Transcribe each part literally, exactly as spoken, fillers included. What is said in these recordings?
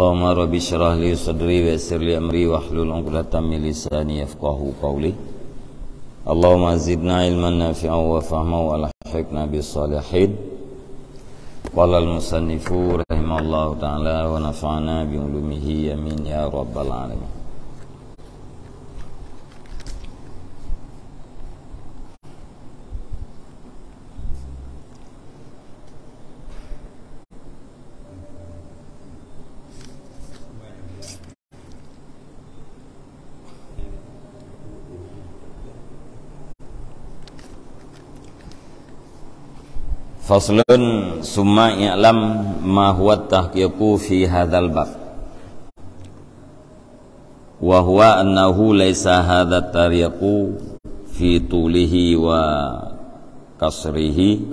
Allahumma rabbi syrah li sadri wa yassir li amri wahlul 'uqdatam min lisani yafqahu qawli. Allahumma zidna ilman nafi'an wa fahma wa alhiqna bis salihin. Qala al-musannifu rahimahullahu ta'ala wa nafa'ana bi ulumihi, amin ya rabbal alamin. Faslun, summa i'lam ma huwa tahqiqu fi hadzal bab. Wa huwa annahu laisa hadza tariqu fi tulihi wa qasrihi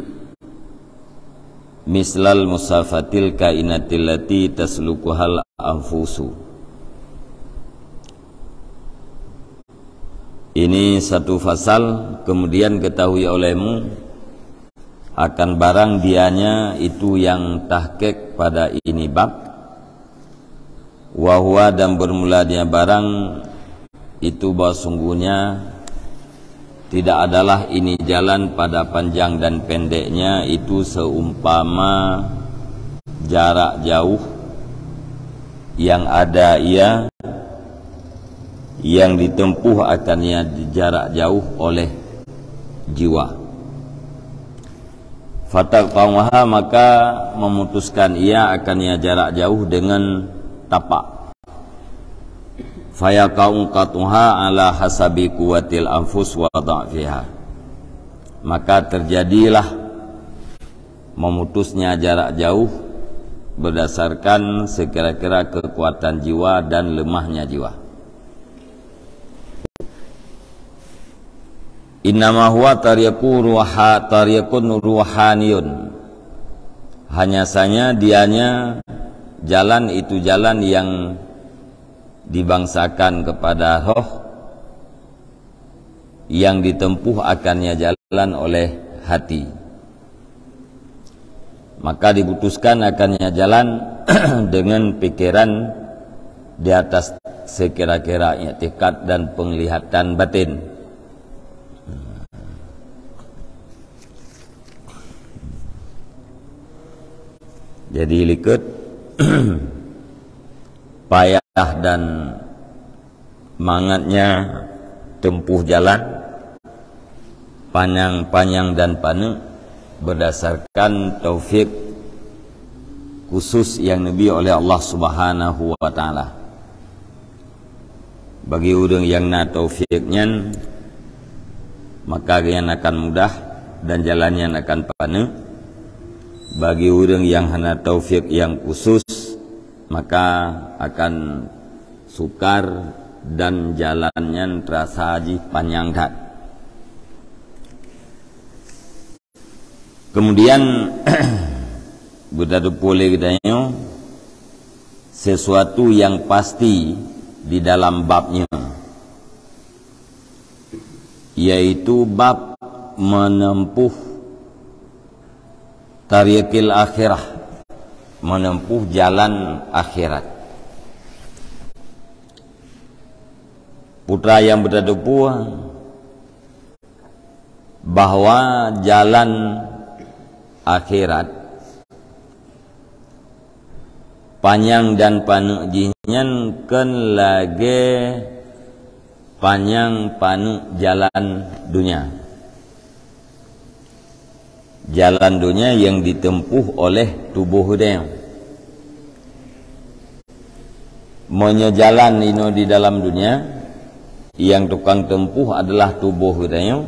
mislal musafatil kainatil lati taslukuhal anfusu. Ini satu fasal, kemudian ketahui olehmu akan barang dianya itu yang tahqiq pada ini bab. Wa huwa, dan bermulanya barang itu bahwa sungguhnya tidak adalah ini jalan pada panjang dan pendeknya itu seumpama jarak jauh yang ada ia yang ditempuh akannya jarak jauh oleh jiwa. Fataqta'uha, maka memutuskan ia akannya jarak jauh dengan tapak. Fayaqa'u qat'uha ala hasabi quwwatil anfus wa dha'fiha. Maka terjadilah memutusnya jarak jauh berdasarkan sekira-kira kekuatan jiwa dan lemahnya jiwa. Innama huwa tariqu ruha-, tariqun ruhaniyun. Hanya saja dianya jalan itu jalan yang dibangsakan kepada roh, yang ditempuh akannya jalan oleh hati. Maka diputuskan akannya jalan dengan pikiran di atas sekira-kira iktikad dan penglihatan batin. Jadi likot payah dan mangatnya tempuh jalan panyang-panyang dan paneuk berdasarkan taufik khusus yang neubri oleh Allah Subhanahu wa Ta'ala. Bagi ureuëng nyang na taufik nyan, maka nyan akan mudah dan jalan nyan akan paneuk. Bagi ureuëng nyang hana taufik nyang khusus, maka akan sukar dan jalan nyan terasa jih panyang that. Kemudian, beutatupeue lé geutanyoe sesuatu yang pasti di dalam bab nyoe, yaitu bab menempuh tariqil akhirah, menempuh jalan akhirat. Putra nyang beutatupeue bahwa jalan akhirat panyang dan paneuk jih nyan kon lagée panyang paneuk jalan donya. Jalan donya nyang ditempuh oleh tuboh geutanyoe. Meunyoe jalan inoe di dalam donya, nyang tukang tempuh adalah tuboh geutanyoe,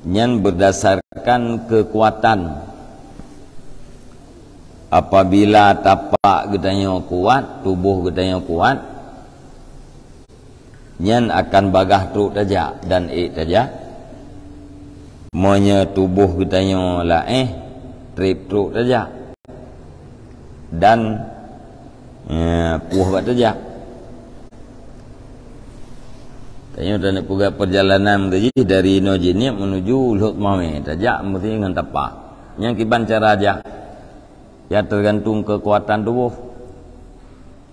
nyan berdasarkan kekuatan. Apabila tapak geutanyoe kuat, tuboh geutanyoe kuat, nyan akan bagaih trok tajak dan ék tajak. Meunyoe tuboh geutanyoe laéh, treb trok tajak dan, eh, puih bak tajak. Tanyoe taneuk peugah perjalanan tadi dari inoe Jeunieb menuju Lhok Mawé, tajak meusti ngon tapak. Nyan kiban cara jak? Ya, tergantung kekuatan tuboh.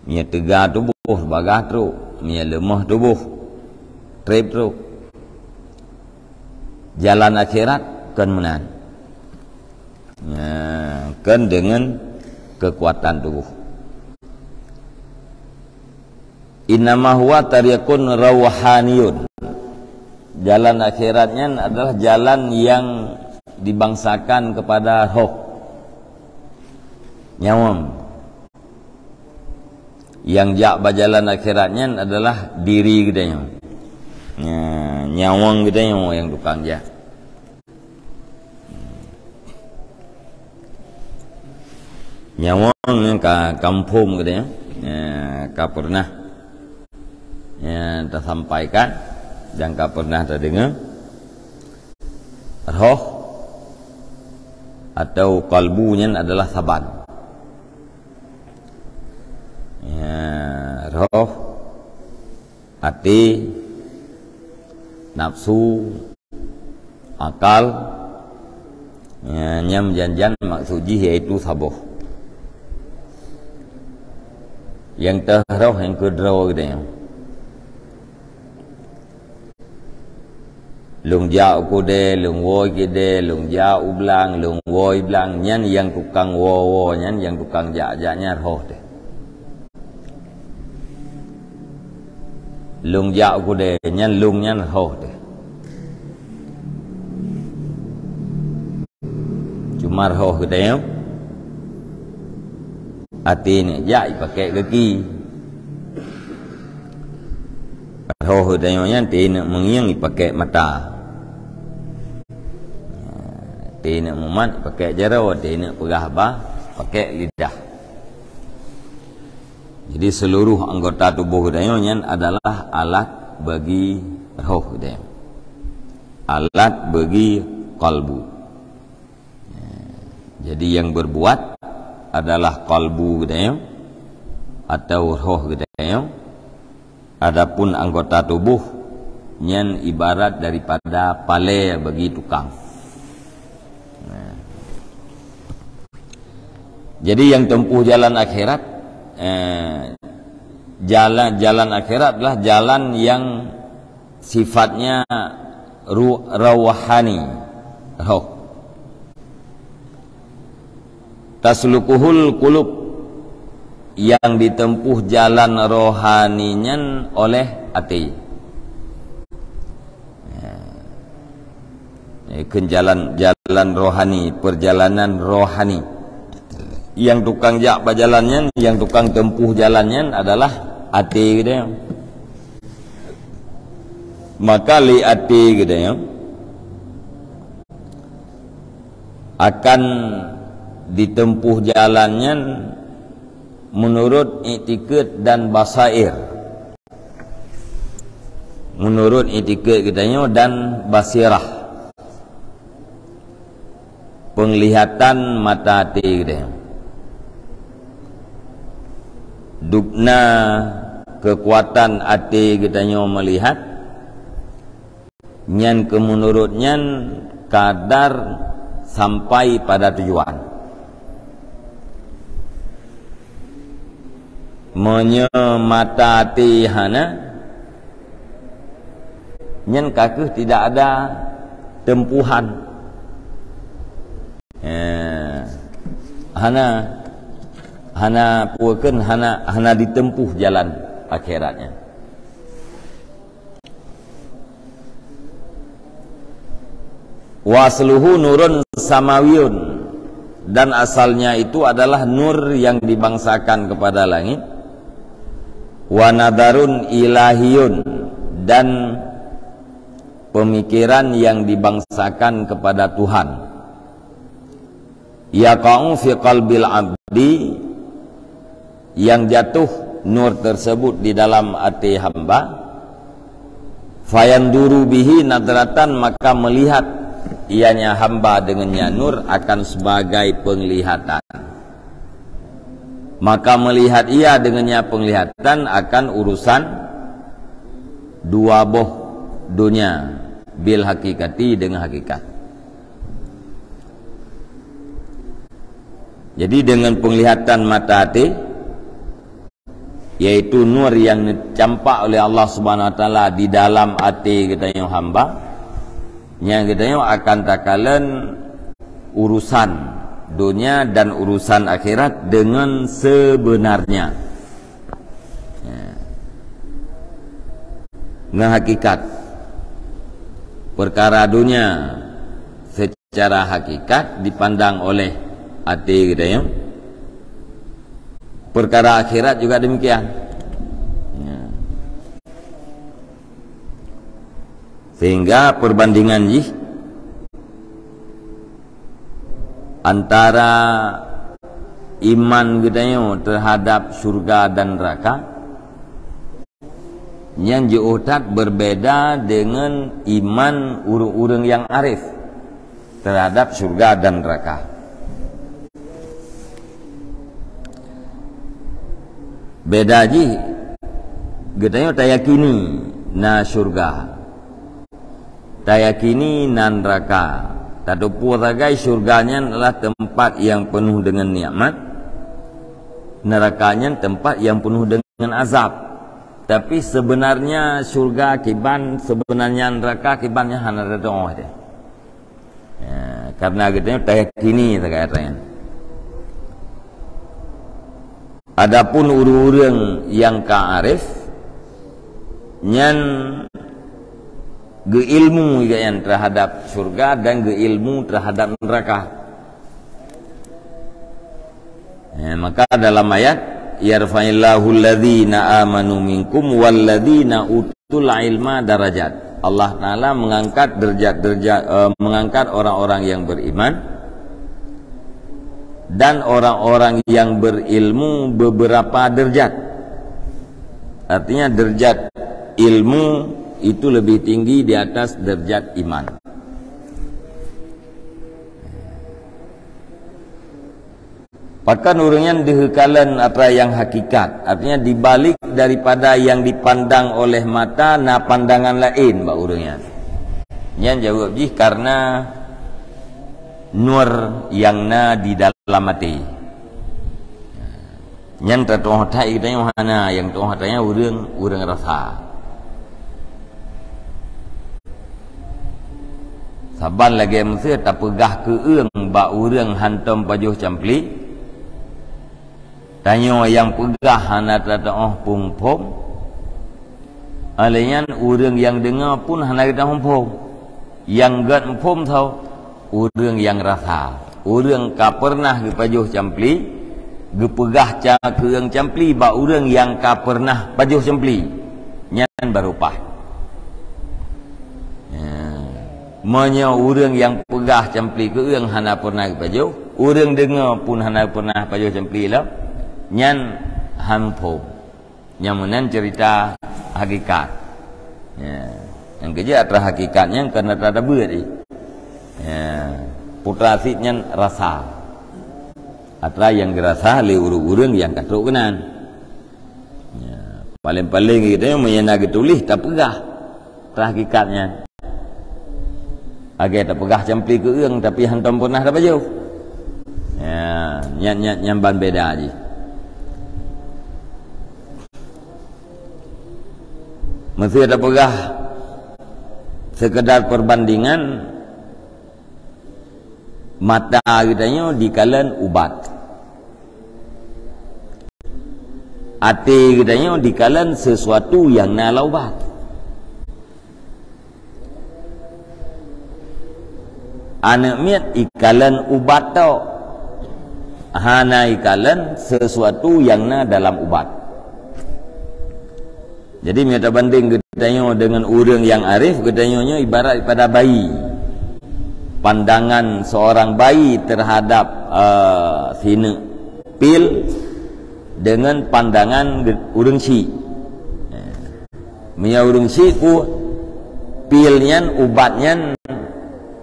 Meunyoe teuga tuboh, bagah trok. Meunyoe leumoh tuboh, treb trok. Jalan akhirat kon meunan. Nah, kon deungon keukuatan tuboh. Innama huwa tariqun rauhaniyun. Jalan akhirat nyan adalah jalan yang dibangsakan kepada roh. Nyawöng. Nyang jak bak jalan akhirat nyan adalah diri geutanyoe. Nya, nyawöng geutanyoe nyang tukang jak. Nyawöng nyang ka, ka muphom geutanyoe. Nya, ka pernah, nya, tasampaikan dan ka pernah tadeungoe. Roh atau kalbu nyan adalah saban. Ya, roh, até, nafsu, akal, ya, nyan jan-jan maksud jih yaitu saboh. Nyang teuh roh nyang keudroe geutanyoe. Lôn jak u keudè, lôn woe keudè, lôn jak u blang, lôn woe blang. Nyan nyang tukang woe-woe nyan, nyang tukang jak-jak nyan roh teuh. Lôn jak u keudè, nyan lôn nyan roh teuh. Cuma roh geutanyoe, até neuk jak ipakèk gaki. Roh geutanyoe nyan até neuk meungieng ipakèk mata. Até neuk mumat ipakèk jaroe, até neuk peugah haba ipakèk lidah. Jadi seluruh anggota tuboh geutanyoe nyan adalah alat bagi roh geutanyoe. Alat bagi kalbu. Jadi yang berbuat adalah kalbu geutanyoe atau roh geutanyoe. Adapun anggota tuboh nyan ibarat daripada palè bagi tukang. Nah. Jadi yang tempuh jalan akhirat, eh, jalan, jalan akhirat adalah jalan yang sifatnya ru-, rauhani, roh. Taslukuhul qulub, yang ditempuh jalan rohani nyan oleh até. Ya. Ikon jalan, jalan rohani, perjalanan rohani. Yang tukang jak bak jalan nyan, yang tukang tempuh jalan nyan adalah até geutanyoe. Maka lé até geutanyoe akan ditempuh jalan nyan menurut iktikad dan basair. Menurut iktikad geutanyoe dan basirah. Penglihatan mata até geutanyoe. Dubna kekuatan até geutanyoe melihat, nyan keu meunurot nyan kadar sampai pada tujuan. Meunyoe mata até hana, nyan ka kheueh tidak ada tempuhan. Eh, hana, hana peue kheun, hana, hana ditempuh jalan akhirat nyan. Wa asluhu nurun samawiyun, dan asalnya itu adalah nur yang dibangsakan kepada langit. Wa nadarun ilahiyun, dan pemikiran yang dibangsakan kepada Tuhan. Yaqa'u fi qalbil abdi, yang jatuh nur tersebut di dalam até hamba, fayanduru bihi nadratan, maka melihat ianya hamba dengannya nur akan sebagai penglihatan. Maka melihat ia dengannya penglihatan akan urusan dua boh dunia, bil hakikati, dengan hakikat. Jadi dengan penglihatan mata até, yaitu nur yang neucampak oleh Allah Subhanahu Wa Taala di dalam até geutanyoe hamba, nyang geutanyoe akan takalon urusan dunia dan urusan akhirat dengan sebenarnya. Ya. Ngon hakikat. Perkara dunia secara hakikat dipandang oleh até geutanyoe. Perkara akhirat juga demikian. Ya. Sehingga perbandingan jih antara iman geutanyoe terhadap syurga dan neraka, nyan jiôh that berbeda dengan iman ureuëng-ureuëng yang arif terhadap syurga dan neraka. Beda jih, geutanyoe tayakini na syurga, tayakini na neraka. Tateupeue sagai syurga nyan adalah tempat yang penuh dengan nikmat, neraka nyan tempat yang penuh dengan azab. Tapi sebenarnya syurga kiban, sebenarnya neraka kiban nyan hana tatu'oh deh. Ya, karena geutanyoe tayakini sagai nyan. Adapun ureuëng-ureuëng nyang ka arif, nyan geuilmu gobnyan terhadap syurga dan geuilmu terhadap neraka. Ya, maka dalam ayat, "Yarfa'illahu alladhina amanu minkum walladhina utul ilma darajat." Allah Taala mengangkat derajat-derajat, eh, mengangkat orang-orang yang beriman dan orang-orang yang berilmu beberapa derajat. Artinya derajat ilmu itu lebih tinggi di atas derajat iman. Pakon ureuëng nyan deuh kalon atra nyang hakikat, artinya dibalik daripada nyang dipandang oleh mata na pandangan laén bak ureuëng nyan. Nyan jaweueb jih karena nur nyang na di dalam até. Nyan tatu'oh that geutanyoe hana, nyang tu'oh that nyan ureuëng, ureuëng rasa. Saban lagée miseue tapeugah keu-ueng bak ureuëng hantom pajoh campli, tanyoe nyang peugah hana tatu'oh phom-phom, lheueh nyan ureuëng nyang deungoe pun hana geutanyoe phom. Nyang gét phom soe? Ureuëng nyang rasa. Ureuëng ka peureunah geupajoh campli, geupeugah ca keu-ueng campli bak ureuëng nyang ka peureunah pajoh campli. Nyan barô paih. Ya. Meunyoe ureuëng nyang peugah campli keu-ueng hana peureunah geupajoh, ureuëng deungoe pun hana peureunah pajoh campli lom, nyan han phom. Nyang meunan cerita hakikat. Ya. Nyang keujeuet atra hakikat nyan kon atra tabeuet jih. Ya. Putra sit nyan rasa. Atra nyang geurasa lé ureuëng-ureuëng nyang ka trok keunan. Ya. Paléng-paléng geutanyoe meunyoe na geutuléh tapeugah. Atra hakikat nyan. Lagée tapeugah campli keu-ueng, tapi hantom peureunah tapajoh. Ya, nyan, nyan, nyan ban beda jih. Meuseu tapeugah seukeudar perbandingan, mata geutanyoe dikalon ubat. Até geutanyoe dikalon sesuatu nyang na lam ubat. Aneuëk miet ikalon ubat tok, hana ikalon sesuatu nyang na dalam ubat. Jadi, meunyoe tabandeng geutanyoe deungon ureuëng nyang arif, geutanyoe nyoe ibarat daripada bayi. Pandangan seorang bayi terhadap, eh, sineuk pil deungon pandangan ge-, ureuëng syik. Meunyoe ureuëng syik peue, pil nyan, ubat nyan,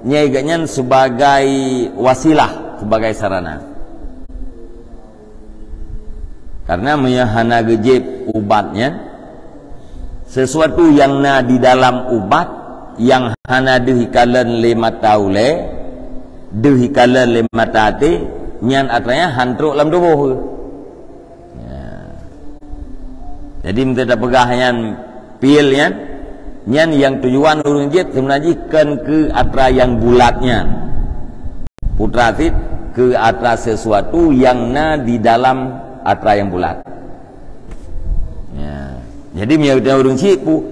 nyai geuh nyan sebagai wasilah, sebagai sarana. Karena meunyoe hana geujieb ubat nyan, sesuatu nyang na di dalam ubat nyang hana deuh ikalon lé mata ulée, deuh ikalon lé mata até, nyan atra nyan han trok lam tuboh. Ya. Jadi, meunyoe tapeugah nyan pil nyan, nyan nyang tujuan ureuëng jeuet seubeuna jih kon keu atra nyang bulat nyan. Putra cit keu atra sesuatu nyang na di dalam atra nyang bulat. Ya. Jadi, meunyoe ureuëng cit pu-,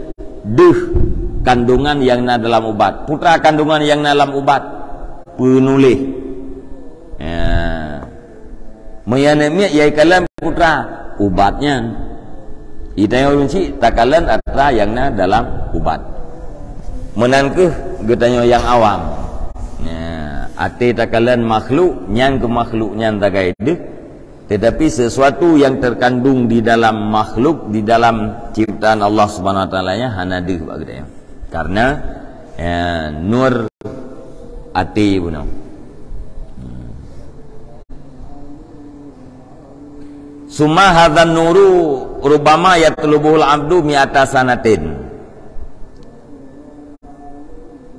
deuh kandungan nyang na dalam ubat. Putra kandungan nyang na dalam ubat. Peunuléh. Ya. Meunyoe aneuk miet, ya, ikalon putra, ubat nyan. Geutanyoe ureuëng chik takalon atra nyang na dalam ubat. Meunan kheueh geutanyoe nyang awam. Ya, até takalon makhluk, nyan keu makhluk nyan tagai deuh. Tetapi sesuatu yang terkandung di dalam makhluk, di dalam ciptaan Allah Subhanahu Wa Taala nyan hana deuh bak geutanyoe. Karena, ya, nur até bunoe. Summa hadzan nuru rubbama yatlubuhul abdu mi'ata sanatin.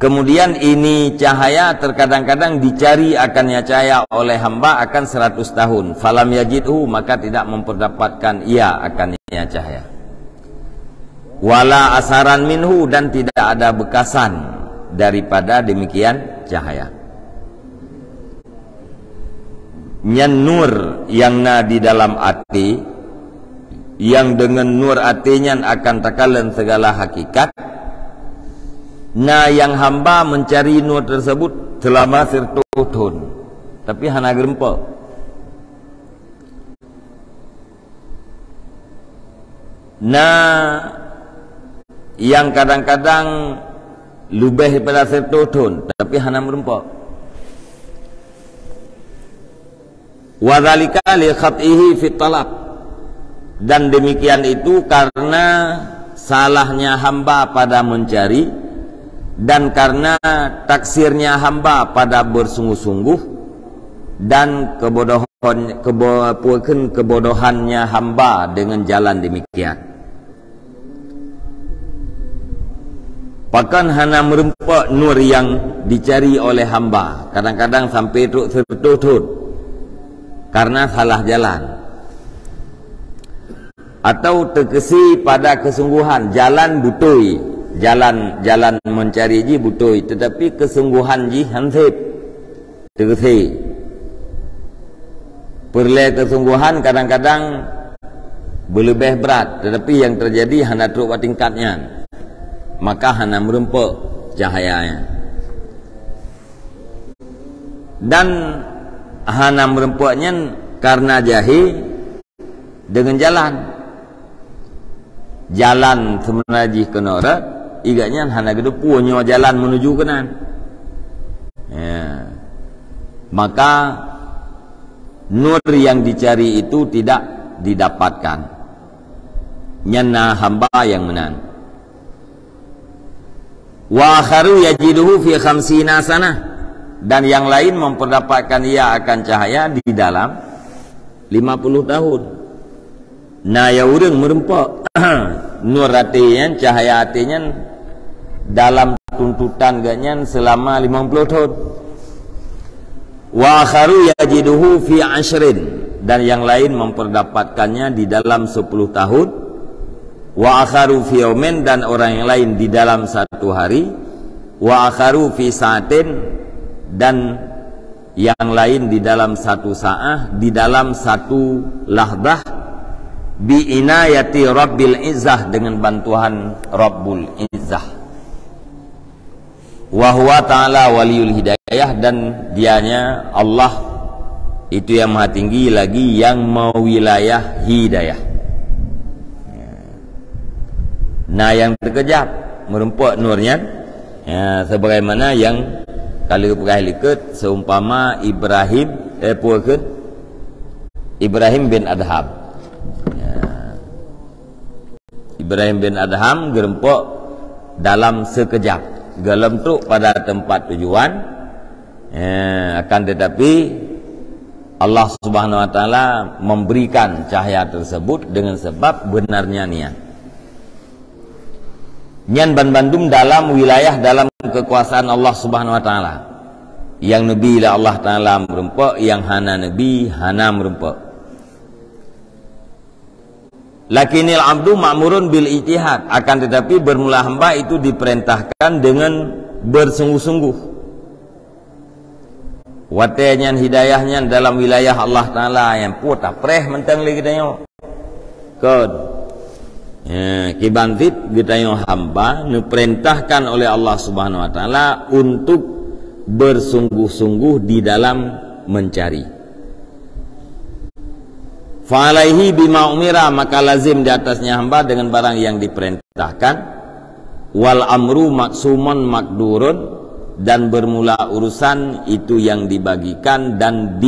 Kemudian ini cahaya terkadang-kadang dicari akannya cahaya oleh hamba akan seratus tahun. Falam yajidhu, maka tidak memperdapatkan ia akannya cahaya. Wala asaran minhu, dan tidak ada bekasan daripada demikian cahaya. Nyan nur nyang na di dalam até, nyang deungon nur até nyan akan takalon segala hakikat. Na nyang hamba mencari nur tersebut selama seratus thon, tapi hana geureumpok. Na nyang kadang-kadang leubeh daripada seratus thon, tapi hana meureumpok. Wa dzalika li khat'ihi fit talab. Dan demikian itu karena salahnya hamba pada mencari, dan karena taksirnya hamba pada bersungguh-sungguh, dan kebodohan, kebo-, apa kheun, kebodohannya hamba dengan jalan demikian. Pakon hana meureumpok nur nyang dicari oleh hamba, kadang-kadang sampai trok seratus thon karena salah jalan. Atau teukeusi pada kesungguhan, jalan beutôi, jalan, jalan mencari jih beutôi, tetapi kesungguhan jih han sép. Teukeusi. Peureulée kesungguhan kadang-kadang beuleubeh brat, tetapi nyang teujadi hana trok bak tingkat nyan. Maka hana meureumpok cahaya nyan. Dan hana meureumpok nyan karena jahé deungon jalan. Jalan seubeuna jih keunoe rot, i gobnyan hana geuteupeue nyoe jalan menuju keunan. Ya. Maka nur yang dicari itu tidak didapatkan. Nyan na hamba nyang meunan. Wa akharu yajiduhu fi khamsina sanah. Dan yang lain memperdapatkan ia akan cahaya di dalam lima puluh tahun. Na ya ureuëng meureumpok nur até nyan, cahaya até nyan dalam tuntutan gobnyan selama lima puluh thon. Wa akharu yajiduhu fi ashrin, dan yang lain memperdapatkannya di dalam sepuluh tahun. Wa akharu fi yaumin, dan orang yang lain di dalam satu hari. Wa akharu fi sa'atin, dan yang lain di dalam satu saah, di dalam satu lahdah. Bi inayati Rabbil Izzah, dengan bantuan Rabbul Izzah. Wa huwa ta'ala waliyul hidayah, dan dianya Allah itu yang maha tinggi lagi yang mewilayah hidayah. Na nyang teukeujab meureumpok nur nyan, ya, sebagaimana nyang ka lheueh peugah likot, seumpama Ibrahim, eh, peue kheun? Ibrahim bin Adham. Ya. Ibrahim bin Adham geureumpok dalam seukeujab, gohlom trok pada teumpat tujuan, eh, akan tetapi Allah Subhanahu Wa Taala memberikan cahaya tersebut dengan sebab benarnya niat. Nyan banbandum dalam wilayah, dalam kekuasaan Allah Subhanahu Wa Taala. Nyang neubi lé Allah Taala meureumpok, nyang hana neubi hana meureumpok. Lakinnal abdu ma'murun bil ijtihad, akan tetapi bermula hamba itu diperintahkan dengan bersungguh-sungguh. Watée nyan hidayah nyan dalam wilayah Allah Taala nyang peue tapreh mantong lé geutanyoe. Kon. Ya, kiban cit geutanyoe hamba neuperintahkan oleh Allah Subhanahu Wa Taala untuk bersungguh-sungguh di dalam mencari. Fa'alaihi bima umira, maka lazim di atasnya hamba dengan barang yang diperintahkan. Wal amru maksuman makdurun, dan bermula urusan itu yang dibagikan dan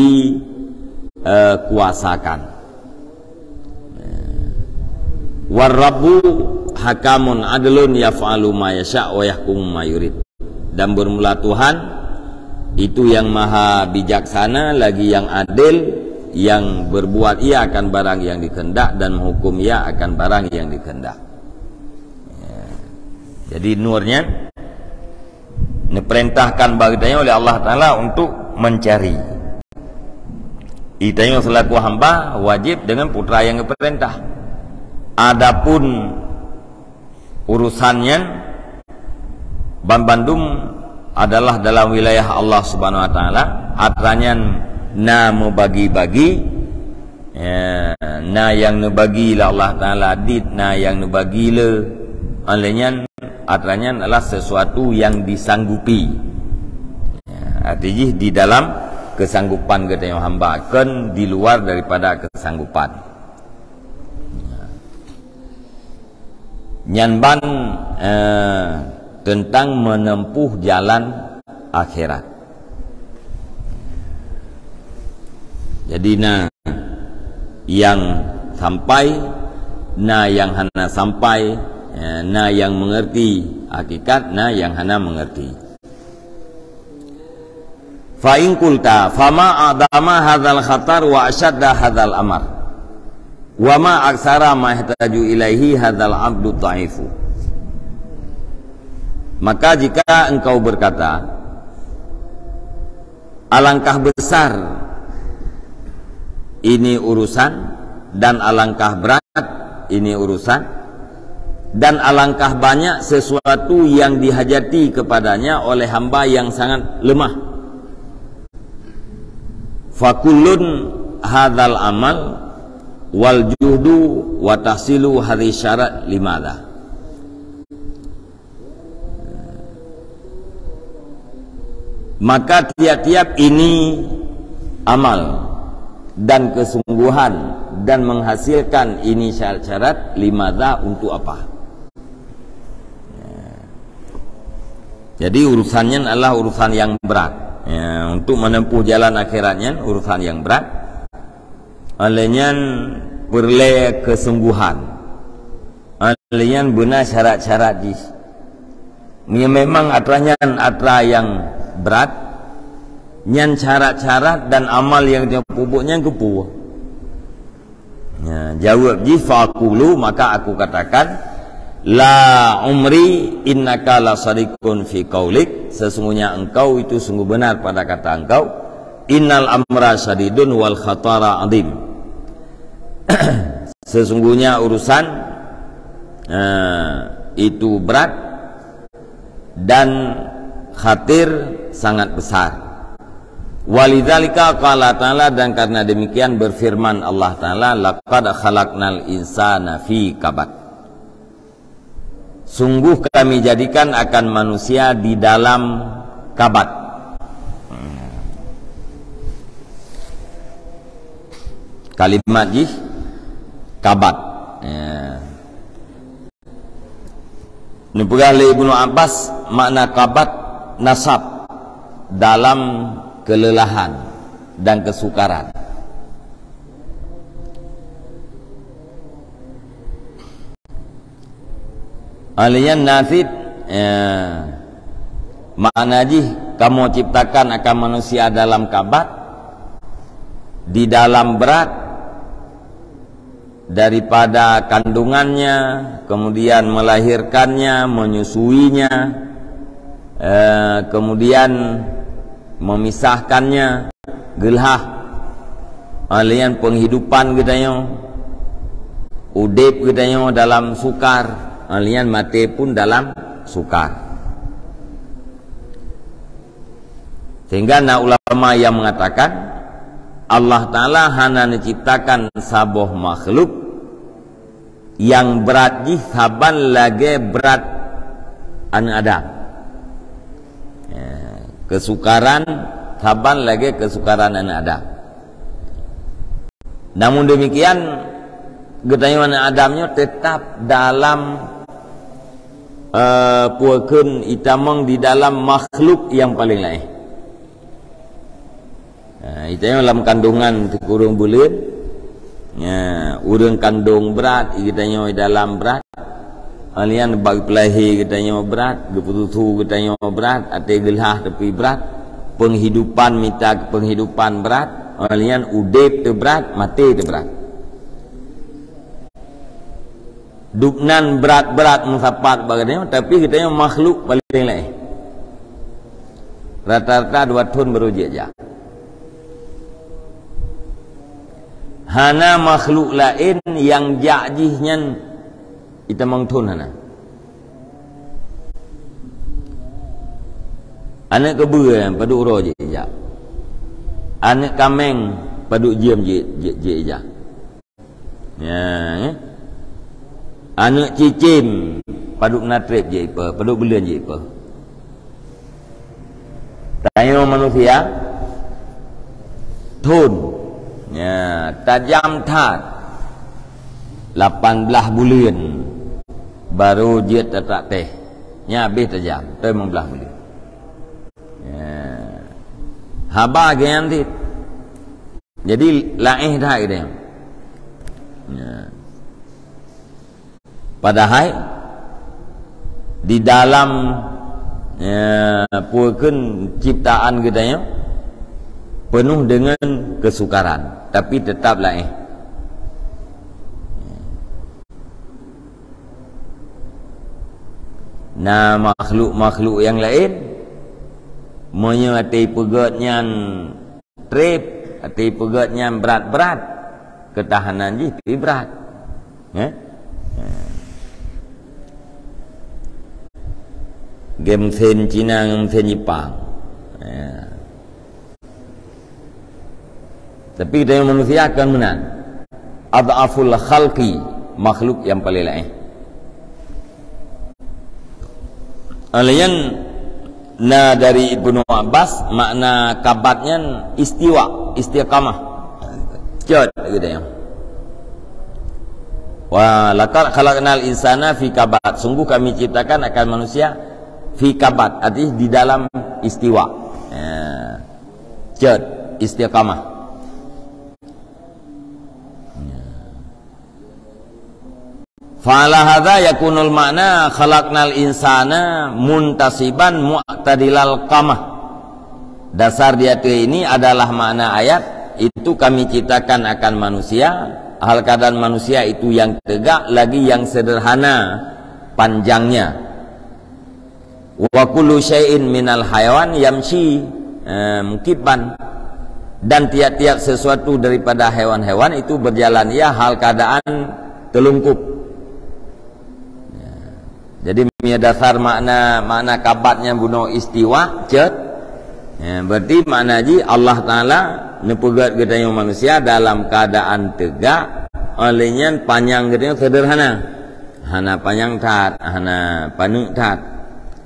dikuasakan. War rabbu hakamun adlun yaf'alu ma yasha wa yahkumu ma yurid. Dan bermula Tuhan, itu yang maha bijaksana lagi yang adil, yang berbuat ia akan barang yang dikehendak dan menghukum ia akan barang yang dikehendak. Ya. Jadi nur nyan neuperintahkan bak geutanyoe oleh Allah Taala untuk mencari. Geutanyoe selaku hamba wajib dengan putra yang geuperintah. Adapun urusan nyan banbandum adalah dalam wilayah Allah Subhanahu Wa Taala. Atra nyan na meubagi-bagi, ya, na nyang neubagi lé Allah Taala dit, na nyang neubagi lé. Oleh nyan, atra nyan adalah sesuatu yang disanggupi. Ya, arti jih di dalam kesanggupan geutanyoe hamba, kon di luar daripada kesanggupan. Nyan ban, eh, tentang menempuh jalan akhirat. Jadi na nyang sampai, na nyang hana sampai, eh, na nyang mengerti hakikat, na nyang hana mengerti. Fa in qulta, fama a'dama hadzal khatar wa asyadda hadzal amar. Wa ma aksara ma yahtaju ilaihi hadzal abdu dhaifu. Maka jika engkau berkata, alangkah besar ini urusan dan alangkah berat ini urusan, dan alangkah banyak sesuatu yang dihajati kepadanya oleh hamba yang sangat lemah. Fakullun hadzal amal wal juhdu wa tahsilu hadhi syarat limada. Maka tiap-tiap ini amal dan kesungguhan dan menghasilkan ini syarat-syarat, limada, untuk apa? Jadi urusan nyan adalah urusan yang berat. Ya, untuk menempuh jalan akhirat nyan urusan yang berat. Oleh nyan peureulée kesungguhan. Alèh nyan beuna syarat-syarat jih. Meunyoe memang atra nyan atra nyang brat, nyan syarat-syarat dan amal nyang geutanyoe peubuet nyan keupeue? Nya, jaweueb jih, "Fa aqulu," maka aku katakan, "La umri innaka la shadiqun fi qaulik," sesungguhnya engkau itu sungguh benar pada kata engkau, "Innal amra syadidun wal khatara azim." Sesungguhnya urusan, eh, itu berat dan khatir sangat besar. Walidzalika qala ta'ala, dan karena demikian berfirman Allah Ta'ala, "Laqad khalaqnal insana fi kabad." Sungguh Kami jadikan akan manusia di dalam kabad. Kalimat jih kabad. Ya. Neupeugah lé Ibnu Abbas, makna kabad nasab, dalam kelelahan dan kesukaran. Alèh nyan na cit, ya, makna jih, Kamoe ciptakan akan manusia dalam kabad, di dalam berat, daripada kandungannya, kemudian melahirkannya, menyusuinya, eh, kemudian memisahkannya, geulhah. Alèh nyan penghidupan geutanyoe. Udeb geutanyoe dalam sukar, ha, lheuh nyan maté pun dalam sukar. Sehingga na ulama yang mengatakan, Allah Taala hana menciptakan saboh makhluk nyang brat jih saban lagée brat aneuëk Adam. Ya, keusukaran saban lagée keusukaran aneuëk Adam. Namun demikian, geutanyoe aneuëk Adam nyoe tetap dalam, eh, peue kheun itamong di dalam makhluk nyang paleng laén. Ha, geutanyoe lam kandungan sikureueng buleuen. Ya, ureuëng kandong brat, geutanyoe dalam brat. Ha, lheuh nyan bak geupeulahé geutanyoe brat, geupeususu geutanyoe brat, até geulhah tapi brat, penghidupan mita penghidupan brat, ha, lheuh nyan udeb teu brat, maté teu brat. Dubnan brat-brat meusapat bak geutanyoe, tapi geutanyoe makhluk paleng laén. Rata-rata dua thon baru jeuet jak. Hana makhluk laén nyang jak jih nyan itamong thon hana. Aneuëk keubeue padub uroe jeuet jak. Aneuëk kaméng padub jeuem jeuet, jeuet, jeuet jak. Ya, ya. Aneuëk cicém padub na treb jih ipe, padub buleuen jih ipe. Tanyoe manusia thon. Ya, tajam that. Lapan blaih buleuen baru jeuet tatak teh. Nya habéh tajam, toi limong blaih buleuen. Ya. Haba geuh nyan cit. Jadi laén that geutanyoe. Ya. Padahai di dalam, ya, peue kheun ciptaan geutanyoe penuh dengan kesukaran, tapi tetap laén. Na makhluk-makhluk nyang laén, meunyoe até peugét nyan treb, até peugét nyan brat-brat, keutahanan jih pih brat. Eh? Game mesin Cina ngon mesin Jepang. Ya. Tapi geutanyoe manusia kon meunan. Adhaful khalqi, makhluk nyang paleng laén. Laén na dari Ibnu Abbas, makna kabat nyan istiwa, istiqamah. Cot geutanyoe. Wa laqad khalaqnal insana fi kabad. Sungguh kami ciptakan akan manusia fi kabad, artinya di dalam istiwa. Ya. Cot, istiqamah. Fa ala hadza yakunul ma'na khalaqnal insana muntasiban mu'tadilal qamah. Dasar di ateueh ini adalah makna ayat, itu kami ciptakan akan manusia, hal keadaan manusia itu yang tegak lagi yang sederhana panjangnya. Wa kullu syai'in minal hayawan yamshi, eh, mukibban. Dan tiap-tiap sesuatu daripada hewan-hewan itu berjalan ia hal keadaan teulungkup. Ya. Jadi, meunyoe dasar makna, makna kabat nyan bunoe istiwa, cot. Ya, berarti makna jih Allah Taala neupeugét geutanyoe manusia dalam keadaan tegak, oleh nyan panyang geutanyoe sederhana. Hana panyang that, hana paneuk that.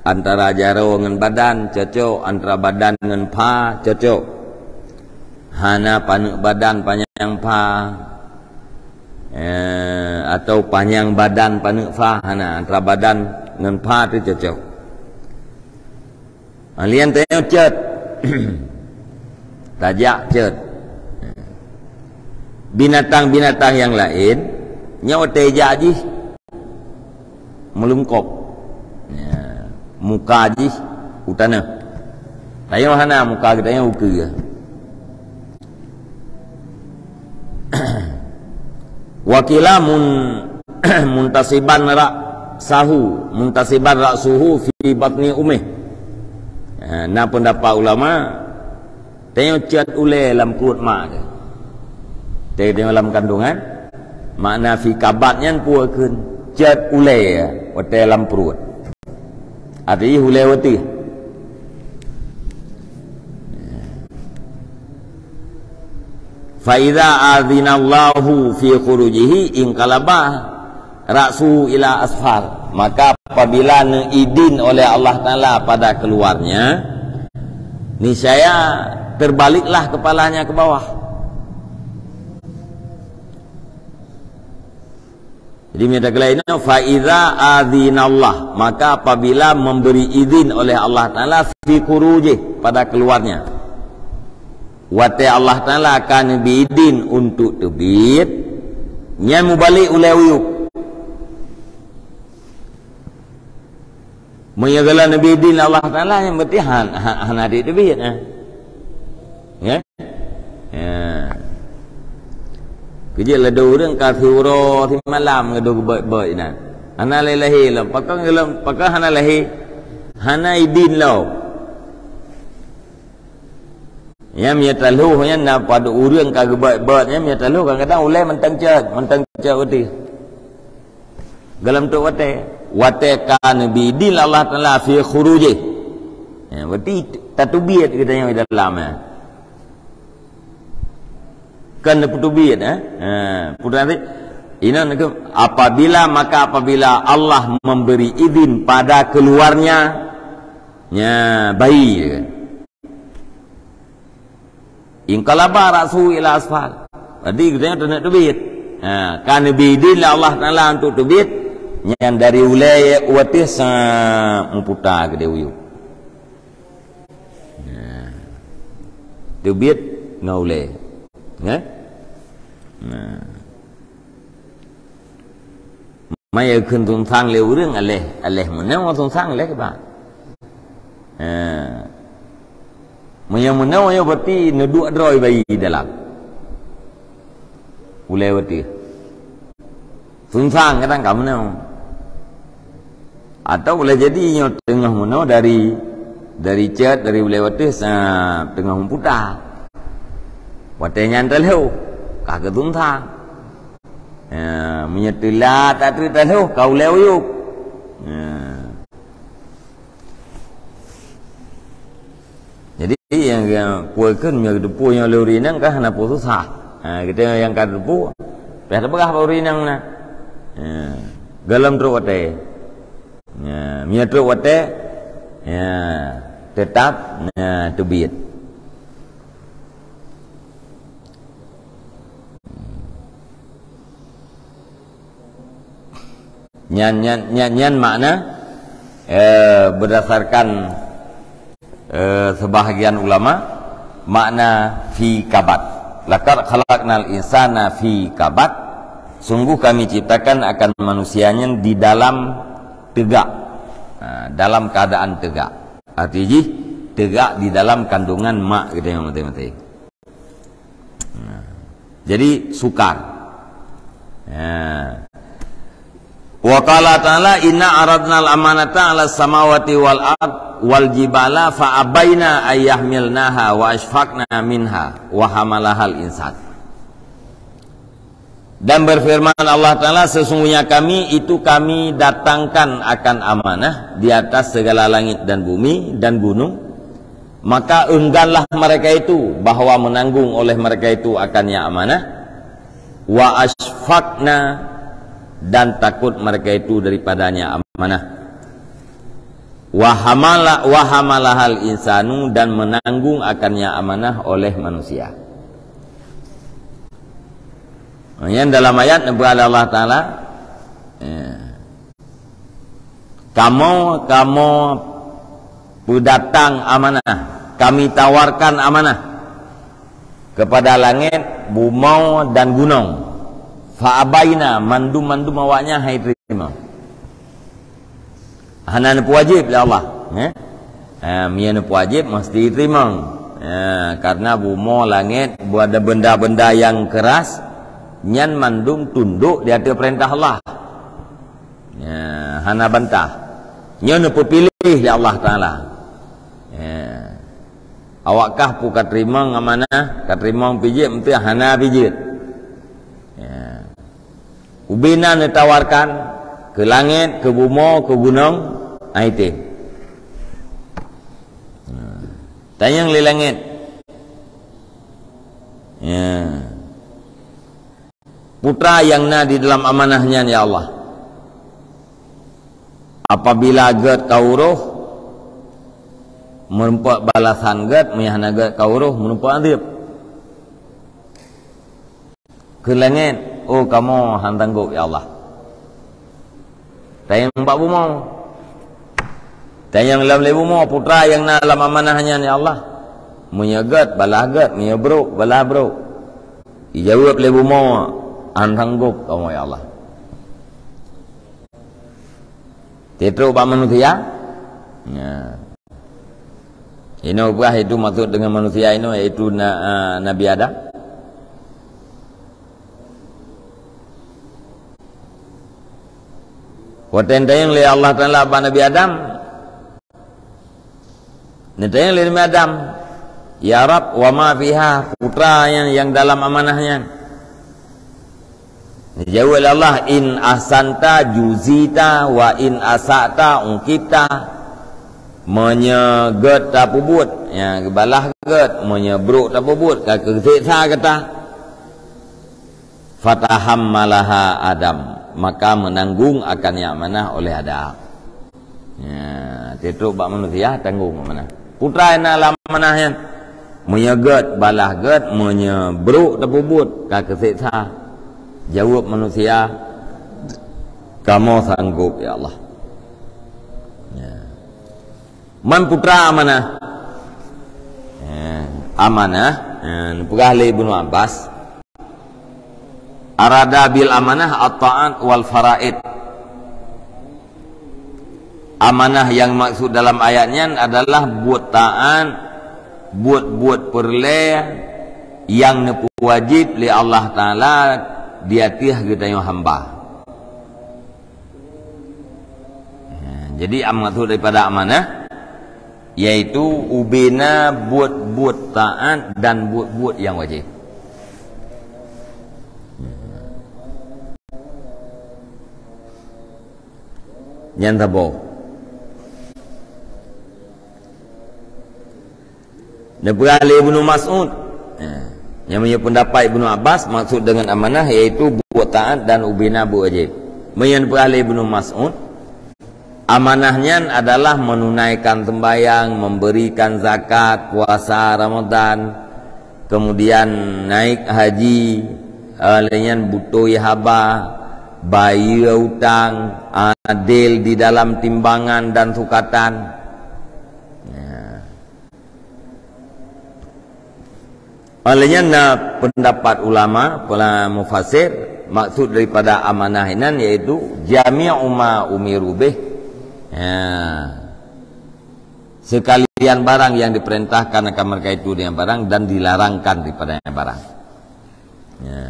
Antara jaroe ngon badan cocok, antara badan ngon pha cocok. Hana paneuk badan panyang pha, eh, atau panyang badan paneuk pha, hana, antara badan ngon pha tu cocok. Ha, lian tanyoe cot. Tajak cot. Binatang-binatang nyang laén, nyoe watée jak jih meulungkop. Ya, muka jih u tanoh. Tanyoe hana, muka geutanyoe u keue. Wa qila mun-, muntasiban ra'sahu, muntasiban ra'suhu fi batni ummih. Ha, na pendapat ulama, tanyoe cot ulée lam pruet mak teuh. Tanyoe lam kandungan, Makna fi kabad nyan peue kheun? Cot ulèe watèe lam pruet. Arti ulèe watèe. Fa idza adzinallahu fi khurujihi inqalaba ra'suhu ila asfal. Maka apabila neuidin oleh Allah Taala pada keluarnya, niscaya terbaliklah kepalanya ke bawah. Jadi, mita kelai inoe, fa iza adzinallah, maka apabila memberi izin oleh Allah Taala fi khurujih, pada keluarnya. Watèe Allah Taala ka neubi izin untuk teubiet, nyan mubalek ulèe uyueb. Meunyoe gala neubi idin Allah Taala, nyang berarti han-, han-, hana teubiet, eh. Ya? Ya. Keujeuet lé dua ureueng ka siuroe simalam ngon dua geubaet-baet inan. Hana lé lahé lom. Pakon lom, pakon hana lahé? Hana idin lom. Nyan meunyoe taloh nyan na padub ureueng ka geubaet-baet, nyan meunyoe taloh kadang-kadang ulèe mantong cot, mantong cot beutôi. Gohlom trok watèe. Watèe ka neubi idin Allah Taala fi khurujih. Ya, berarti tateubiet geutanyoe di dalam, ya. Kan neupeutubiet, eh? Ha, putra nanti, inan ke, apabila, maka apabila Allah memberi izin pada keluarnya, nya, bayi. Inqalaba ra'suhu ila asfal. Jadi, geutanyoe teuneuk teubiet. Ha, ka neubi idin lé Allah Taala untuk teubiet, nyan dari ulèe u ateueh sa meuputa keudéh uyueb. Ha. Teubiet ngon ulèe. Ya? Nah. Meunyoe kheun tunsang lé ureueng, aléh, aléh meunoe tunsang lé kiban. Ha. Meunyoe meunoe, nyoe berarti neuduek droe bayi dalam. Ulèe watèe. Tunsang kadang ka meunoe. Atau boleh jadi nyoe teungoh meunoe dari, dari cot, dari ulèe watèe sa teungoh meuputa. Watèe nyan taloh, ka keutunsang. Ya, meunyoe teulat, tak treuk taloh, ka ulèe uyueb. Ya. Jadi, nyang, nyang peue kheun meunyoe geuteupeue nyoe lé ureueng inong ka hana peue susah. Ha, geutanyoe nyang ka teupeue, payah teupeugah bak ureueng inong na. Ha, gohlom trok watèe. Ha, meunyoe trok watèe, ya, teutap, ya, teubiet. Nyan, nyan, nyan, nyan makna, eh, berdasarkan, eh, sebahagian ulama, makna fi kabad. Laqad khalaqnal insana fi kabad. Sungguh Kami ciptakan akan manusia nyan di dalam teugak. Ha, dalam keadaan teugak. Arti jih, teugak di dalam kandungan mak geutanyoe maté-maté. Nah. Jadi, sukar. Ya. Wa qala ta'ala, "Inna aradnal amanata 'alas samawati wal ard wal jibala fa abaina ay yahmilnaha wa asyfaqna minha wa hamalahal insan." Dan berfirman Allah Taala, "Sesungguhnya Kami itu Kami datangkan akan amanah di atas segala langit dan bumi dan gunung, maka engganlah mereka itu bahwa menanggung oleh mereka itu akannya amanah, wa asyfaqna, dan takut mereka itu daripadanya amanah, wa hamala, wa hamalahal insanu, dan menanggung akannya amanah oleh manusia." Nyan dalam ayat neupeugah lé Allah Taala, ya, "Kamoe, Kamoe peudatang amanah, Kami tawarkan amanah kepada langét, bumoe dan gunong. Fa abaina, mandum-mandum awaknyan han teurimong." Hana neupeuwajéb lé Allah, eh? Ha, meunyoe neupeuwajéb, meusti teurimong. Ha, karena bumoe, langét, benda-benda nyang keras, nyan mandum tundok di ateueh peurintah Allah. Ya, hana bantah. Nyoe neupeupiléh lé Allah Taala. Ya. Awak kah peue ka teurimong amanah, ka teurimong pijeuet, meuteuk hana pijeuet. Ya. Ubena neutawarkan keu langét, keu bumoe, keu gunong, ai tém. Tanyong lé langét. Ya. Putra nyang na di dalam amanah nyan, ya Allah. Apabila gét ka uroh, meurumpok balasan gét, meunyo hana gét ka uroh, meurumpok adeueb. Keu langét, oh, kamoe han tanggôp, ya Allah. Tanyong bak bumoe. Tanyong lom lé bumoe, putra nyang na lam amanah nyan, ya Allah. Meunyo gét, balaih gét, meunyo brok, balaih brok. Jijaweueb lé bumoe, han tanggôp kamoe, ya Allah. Teutrok bak manusia? Ya. Inoe peugah itu maksud dengan manusia inoe, yaitu na-, ah, Nabi Adam. Watée neutanyong lé Allah Taala bak Nabi Adam, neutanyong lé Nabi Adam, "Ya Rabb, wa ma fiha, putra nyang, nyang dalam amanah nyan?" Neujaweueb lé Allah, "In ahsanta juzita, wa in asa'ta uqibta." Meunyo gét tapeubuet, ya, geubalaih gét, meunyo brok tapeubuet, ka geuseksa gata. Fatahammalaha Adam, maka menanggung akan nyan amanah oleh Adam. Ya, teutrok bak manusia tanggong amanah. Putra nyang na lam amanah nyan. Meunyo gét, balaih gét, meunyo brok tapeubuet, ka geuseksa. Jaweueb manusia, "Kamoe sanggôp, ya Allah." Ya. Man putra amanah. Ya, amanah, ya, neupeugah lé Ibnu Abbas, "Arada bil amanah at-ta'at wal faraid." Amanah nyang maksud dalam ayat nyan adalah buet taat, buet-buet peureulée nyang neupeuwajéb lé Allah Taala di ateueh geutanyoe hamba. Ha, jadi, am-, maksud daripada amanah, yaitu ubena buet-buet taat dan buet-buet nyang wajéb. Nyan saboh. Neupeugah lé Ibnu Mas'ud. Ya. Nyang meunyoe peundapat Ibnu Abbas, maksud deungon amanah yaitu buet taat dan ubena buet wajéb. Meunyoe neupeugah lé Ibnu Mas'ud, amanah nyan adalah menunaikan sembahyang, memberikan zakat, puasa Ramadan, kemudian naik haji, eh, lheueh nyan beutôi haba, bayeue utang, adil di dalam timbangan dan sukatan. Ya. Oleh nyan na pendapat ulama, para mufasir, maksud daripada amanah inan yaitu jami'u ma umiru bih. Ya. Sekalian barang yang diperintahkan akan mereka itu dengan barang dan dilarangkan daripadanya barang. Ya.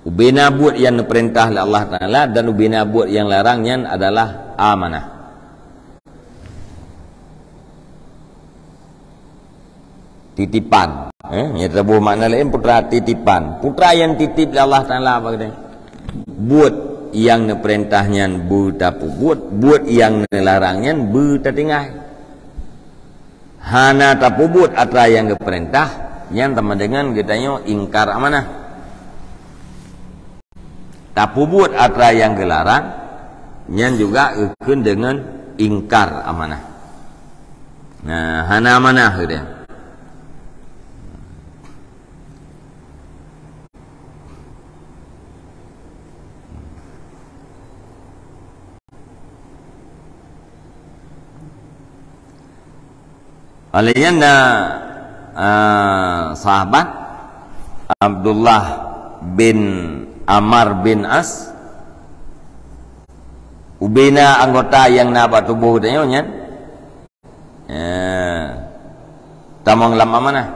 Ubena buet yang diperintah oleh Allah Taala dan ubena buet yang larang nyan adalah amanah. Titipan. Eh, nyata boh makna lain putra titipan. Putra yang titip oleh Allah Taala apa kata? Buet yang neuperintah nyan beutapeubuet, buet yang neularang nyan beutatinggai. Hana tapeubuet atra nyang geupeurintah, nyan sama dengan geutanyoe ingkar amanah. Tapeubuet atra nyang geularang, nyan juga geukheun deungon ingkar amanah. Nah, hana amanah geutanyoe. Oleh nyan na, ah, sahabat Abdullah bin Amar bin As, ubena anggota nyang na bak tuboh geutanyoe nyan, eh, tamong lam amanah.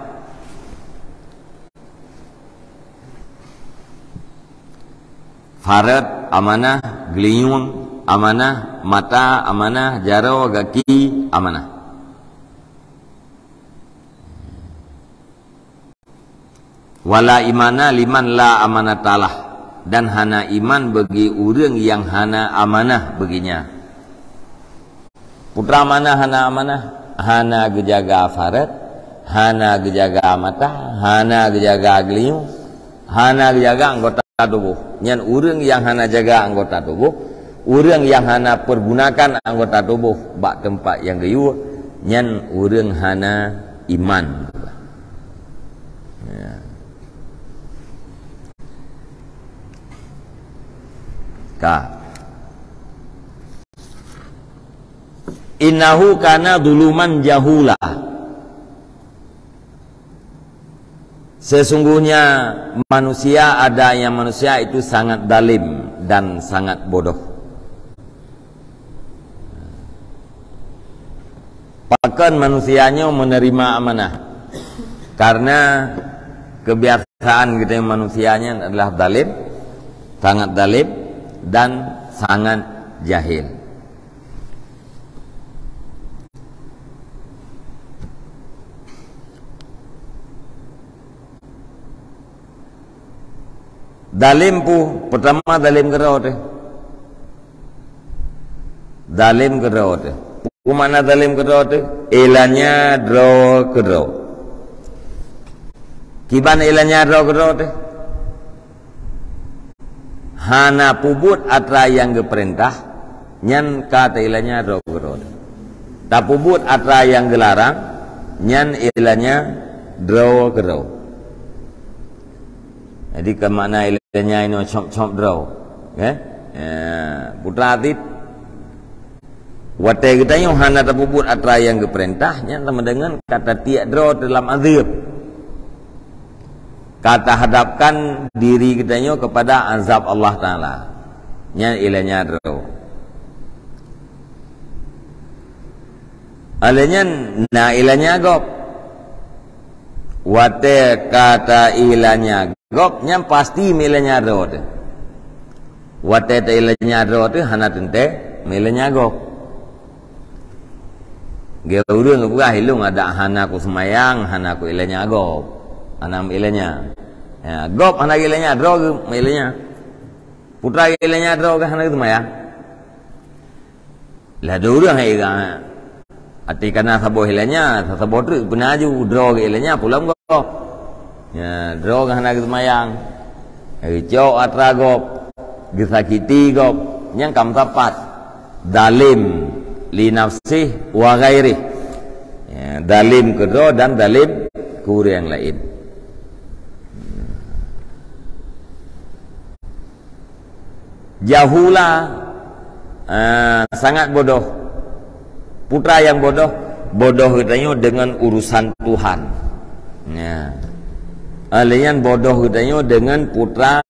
Farot amanah, geulinyueng amanah, mata amanah, jaroe, gaki amanah. Wala imana liman la amanatalah. dan hana iman bagi ureuëng nyang hana amanah bagi nyan. Peue treuk makna hana amanah? Hana geujaga farét, hana geujaga mata, hana geujaga geulinyueng, hana geujaga anggota tuboh. Nyan ureuëng nyang hana jaga anggota tuboh, ureuëng nyang hana pergunakan anggota tuboh bak teumpat nyang geuyue, nyan ureuëng hana iman. Ya. Ka. Innahu kana zuluman jahula. Sesungguhnya manusia, ada nyang manusia itu sangat zalim dan sangat bodoh. Pakon manusia nyoe menerima amanah? Karena kebiasaan geutanyoe manusia nyan adalah zalim, sangat zalim dan sangat jahil. Zalim peue? Peurtama zalim keudroe teuh. Zalim keudroe teuh. Peue makna zalim keudroe teuh? Ilanya droe keudroe. Kiban ilanya droe keudroe teuh? Hana peubuet atra nyang geupeurintah, nyan ka tailanya droe keudroe. Tapeubuet atra nyang geularang, nyan ilanya droe keudroe. Jadi, keu makna ilanya inoe cop-cop droe, ya? Ya, peue treuk? Watée geutanyoe hana tapeubuet atra nyang geupeurintah, nyan sama dengan ka tatiek droe dalam azeueb. Ka tahadapkan diri geutanyoe keupada azab Allah Taala. Nyan ilanya droe. Lheueh nyan na ilanya gob. Watée ka tailanya gob, nyan pasti meulanya droe teuh. Watée tailanya droe teuh hana teuntée meulanya gob. Geu ureuëng geupeugah, "Ilong adak hana kuseumayang, hana kuilanya gob." Hana meulanya. Ya, gob hana ilanya, droe geuh meulanya. Peue treuk ilanya droe geuh hana geuseumayang. Lah dua ureuëng hai geuh. Até kana saboh ilanya, saboh treuk peuna aju, droe geuh ilanya pulang gob. Ya, droe geuh hana geuseumayang. Geucok atra gob, geusakiti gob, nyang ka meusapat. Zalim li nafsih wa ghairih. Ya, zalim keudroe dan zalim keu ureuëng laén. Jahula, ah, sangat bodoh. Peue treuk nyang bodoh? Bodoh geutanyoe deungon urusan Tuhan. Ya. Lheueh nyan bodoh geutanyoe deungon peue treuk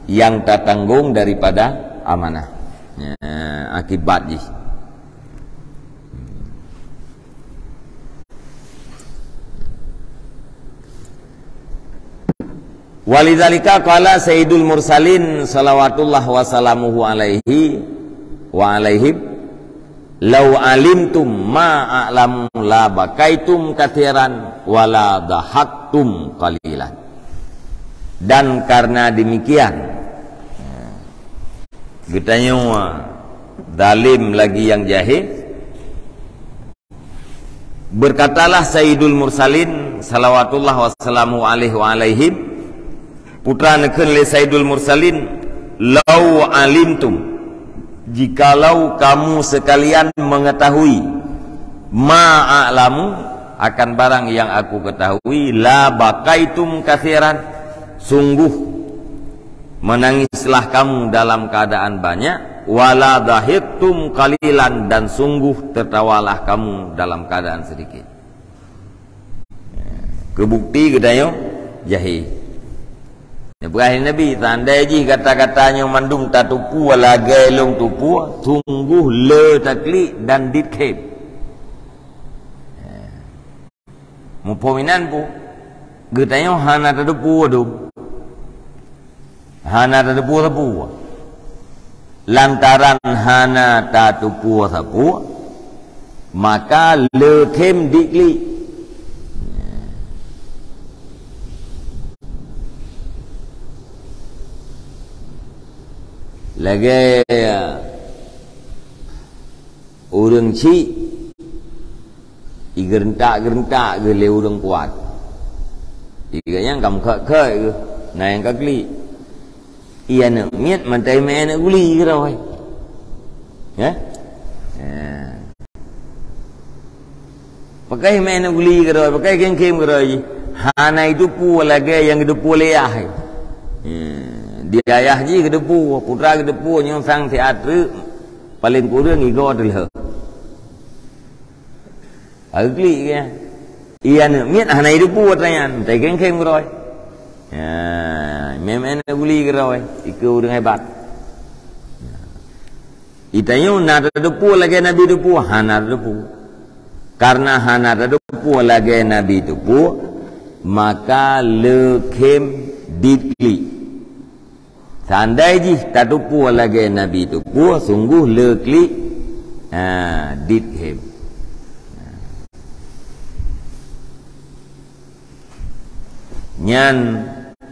nyang tatanggong daripada amanah. Ya, akibat jih. Walidzalika qala Sayyidul Mursalin salawatullah wa salamuhu alaihi wa alaihim, "Lau alimtum ma a'lamu la bakaitum katsiran wa la dhahaktum qalilan." Dan karena demikian, geutanyoe zalim lagi nyang jahil, Berkatalah Sayyidul Mursalin, salawatullah wassalamu alaihi wa alaihim, peue treuk neukheun lé Sayyidul Mursalin, "Lau alimtum, jikalau kamu sekalian mengetahui, ma a'lamu, akan barang yang aku ketahui, la bakaitum katsiran, sungguh menangislah kamu dalam keadaan banyak, wala dhahiktum qalilan, dan sungguh tertawalah kamu dalam keadaan sedikit." Keu bukti geutanyoe jahil. Neupeugah lé Nabi, "Seandai jih gata-gata nyoe mandum tatupue lagée lôn tupue, sungguh le taklik dan diet khém." Muphom inan peue? Geutanyoe hana tatupue dum. Hana tatupue sapeue. Lantaran hana tatupue sapeue, maka le khém diet klik. Lagèe ureueng chik, igeurentak-geurentak geuh lé ureueng kuat. Igeunyang ka meukhot-khot geuh, na nyang ka klik. Iya aneuk miet mantai meu'en aneuk guli keudroe. Ya? Ya. Pakai meu'en aneuk guli keudroe, pakai khém-khém keudroe jih. Hana jiteupeue lagèe nyang geuteupeue lé ayah. Ya. Di ayah jih geuteupeue, putra geuteupeue nyoe sang siat treuk, paleng kureueng igoe teulheueh. Ka geuklik geuh. Iya aneuk miet hana jiteupeue atra nyan, mantai khém-khém keudroe. Ya, meu'en aneuk guli keudroe, ikeue ureueng hebat. Geutanyoe na tateupeue lagèe Nabi teupeue? Hana tateupeue. Karena hana tateupeue lagèe Nabi teupeue, maka le khém dit klik. Seandai jih tateupeue lagèe Nabi teupeue, sungguh le klik, ha, dit khém. Nyan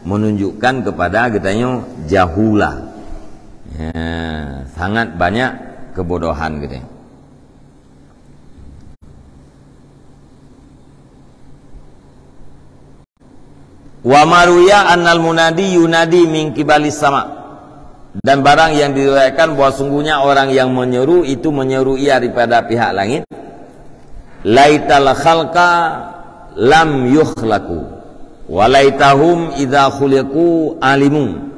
menunjukkan kepada geutanyoe jahula. Ya, sangat banyak kebodohan geutanyoe. Wa ma ruya annal munadi yunadi min qibalis sama. Dan barang yang diriwayatkan bahwa sungguhnya orang yang menyeru itu menyeru ia daripada pihak langit. Laital khalqa lam yukhlaqu. Walaitahum idza khuliqu alimu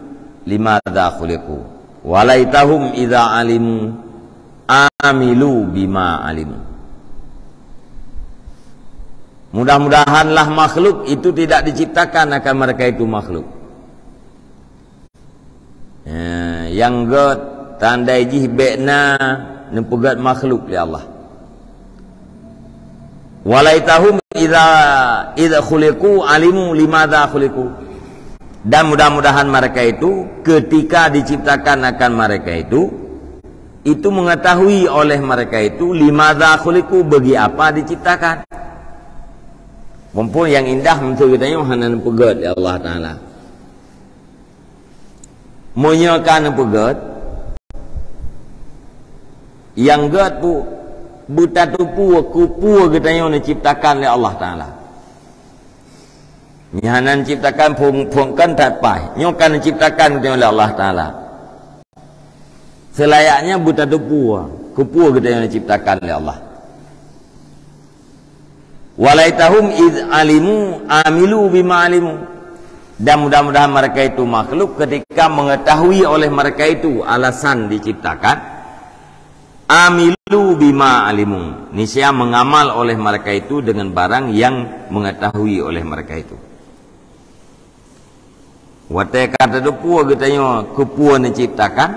limadza khuliqu. Walaitahum idza alimu amilu bima alimu. Mudah-mudahanlah makhluk itu tidak diciptakan akan mereka itu makhluk. Eh, nyang gèt tandai jih bèk na neupeugèt makhluk lé Allah. Walaitahum idza, idza khuliqu alimu limadza khuliqu. Dan mudah-mudahan mereka itu, ketika diciptakan akan mereka itu, itu mengetahui oleh mereka itu, limadza khuliqu, bagi apa diciptakan. Mumpung nyang indah, meunteuk geutanyoe hana neupeugèt lé Allah Taala. Meunyoe ka neupeugèt, nyang gèt bu-, beutateupeue keupeue geutanyoe neuciptakan lé Allah Taala. Nyan hana neuciptakan phon-, phon kan that paih. Nyoe ka neuciptakan geutanyoe lé Allah Taala. Seulayaknya beutateupeue keupeue geutanyoe neuciptakan lé Allah. Walaitahum id alimu amilu bima alimu. Dan mudah-mudahan mereka itu makhluk ketika mengetahui oleh mereka itu alasan diciptakan, amilu bima alimu. Niscaya mengamal oleh mereka itu dengan barang yang mengetahui oleh mereka itu. Watèe ka tateupeue geutanyoe keupeue neuciptakan,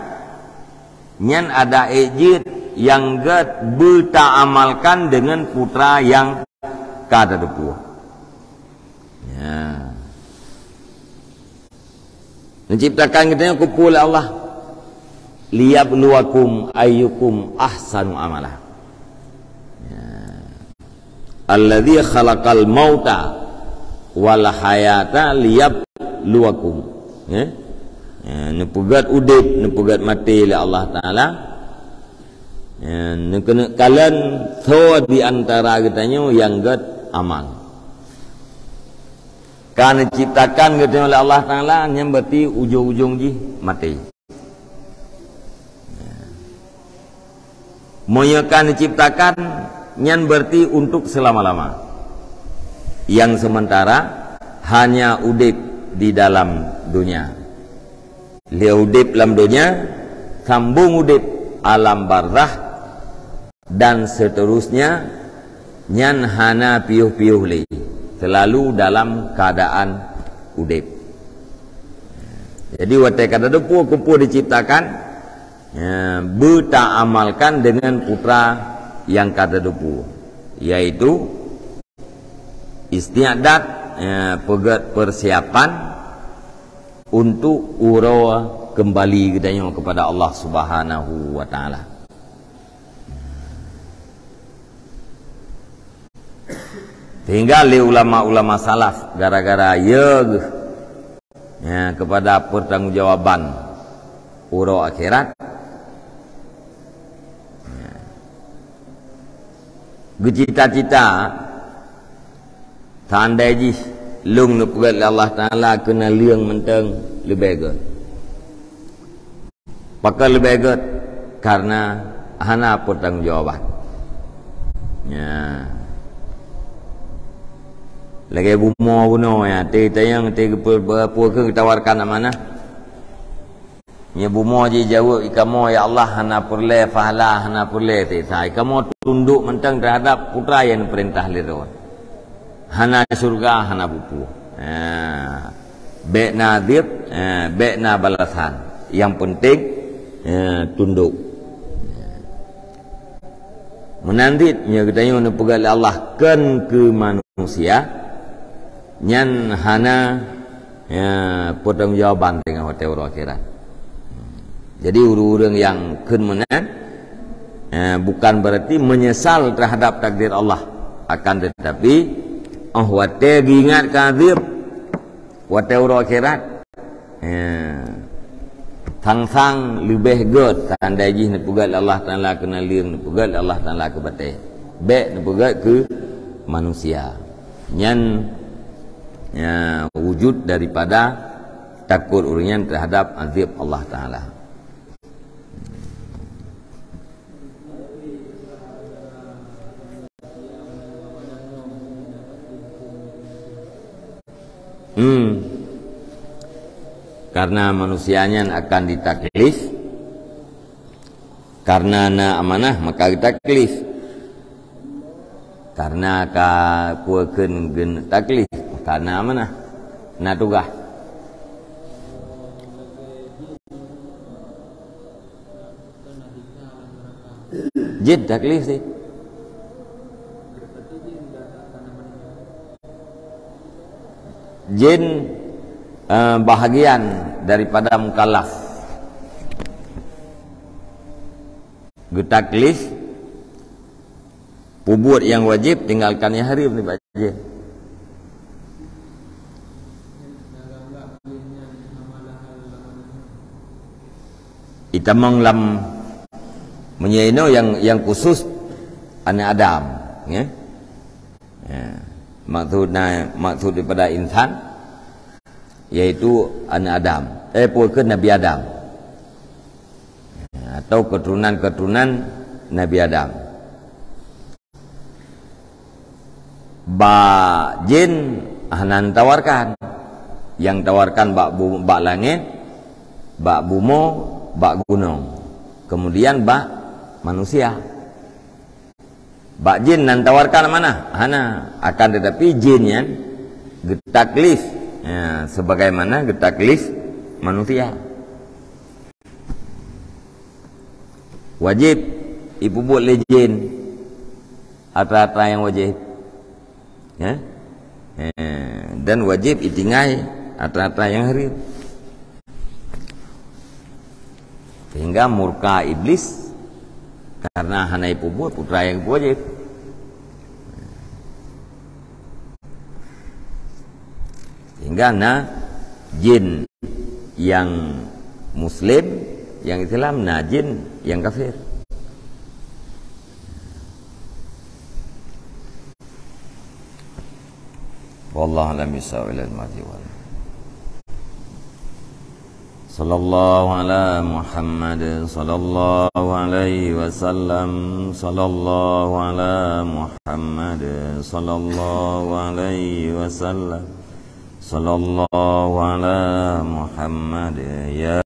nyan ada ék jeuet nyang gèt beutaamalkan deungon putra nyang ka tateupeue. Ya. Neuciptakan geutanyoe keupeue lé Allah. Liyabluwakum ayyukum ahsanu amala. Ya. Alladzi khalaqal mauta wal hayata liyabluwakum. Ya. Ya, neupeugèt udép, neupeugèt maté lé Allah Taala. Ya, neukeuneuk kalon soe di antara geutanyoe nyang gèt amal. Ka neuciptakan geutanyoe lé Allah Taala, nyan berarti ujong-ujong jih maté. Meunyoe ka neuciptakan, nyan berarti untuk selama-lama. Nyang sementara hanya udép di dalam dunia. Lheueh udép lam donya, sambong udép alam barzakh, dan seterusnya, nyan hana piôh-piôh lé, selalu dalam keadaan udép. Jadi, watèe ka tateupeue keupeue diciptakan, ya, beutaamalkan deungon putra nyang ka tateupeue, yaitu isti'dad, ya, peugèt persiapan untuk uroe kembali geutanyoe kepada Allah Subhanahu wa Taala. Sehingga lé ulama-ulama salaf gara-gara yeu geuh, ya, kepada pertanggungjawaban uroe akhirat. Geucita-cita, seandai jih lôn neupeugét lé Allah Taala keu naleueng mantong leubeh gét. Pakon leubeh gét? Karena hana peutanggung jawaban. Ya. Lagée bumoe bunoe ya, teuh tayang teuh geupeu-, geupeu-, geutawarkan amanah. Nyoe bumoe jijaweueb, "Ikamoe, ya Allah, hana peureulée pahala, hana peureulée siksa. Ikamoe tundok mantong teuhadap putra nyang neupeurintah lé Droe. Hana syeuruga, hana peue-peue. Ha. Bék na adeb, ha, bék na balasan. Nyang peunteng, ha, tundok." Meunan cit, nyoe geutanyoe neupeugah lé Allah kon keu manusia, nyan hana, ya, peutanggung jawaban teungoh watée uroe akhirat. Jadi, ureuëng-ureuëng nyang kheun meunan, ya, bukan berarti menyesal terhadap takdir Allah. Akan tetapi, óh watée geuingat keu adeb, watée uroe akhirat, ya, sang-sang leubeh gét, seandai jih neupeugét lé Allah Taala keu naleueng, neupeugét lé Allah Taala keu batée. Bék neupeugét keu manusia. Nyan, ya, wujud daripada takot ureuëng nyan terhadap azab Allah Taala. Hmm. Karena manusia nyan akan ditaklif. Karena na amanah, maka geutaklif. Karena ka peue kheun geutaklif, maka na amanah, na tugaih. Jin taklif sih. Jin, eh, bahagian daripada mukallaf. Geutaklif, peubuet nyang wajéb, tinggalkan nyang hareuem nibak jin. Itamong lam meunyoe inoe nyang, nyang khusus aneuk Adam, ya. Ya. Maksud na, maksud daripada insan, yaitu aneuk Adam, eh, peue kheun Nabi Adam. Ya, atau keturunan-keturunan Nabi Adam. Bak jin hana tawarkan. Nyang tawarkan bak bu-, bak langét, bak bumoe, bak gunong. Kemudian bak manusia. Bak jin nan tawarkan amanah? Hana. Akan tetapi jin nyan geutaklif, ya, sebagaimana geutaklif manusia. Wajéb ipeubuet lé jin atra-atra nyang wajéb. Ya? Eh, dan wajéb itinggai atra-atra nyang hareuem. Sehingga murka Iblis karena hana ipeubuet putra nyang wajéb. Sehingga na jin nyang muslim, nyang Islam, na jin nyang kafir. Wallahu a'lam bishawab. Ilal marji wal. Sallallahu ala Muhammad, sallallahu alaihi wasallam, sallallahu ala Muhammad, sallallahu alaihi wasallam, sallallahu ala Muhammad, ya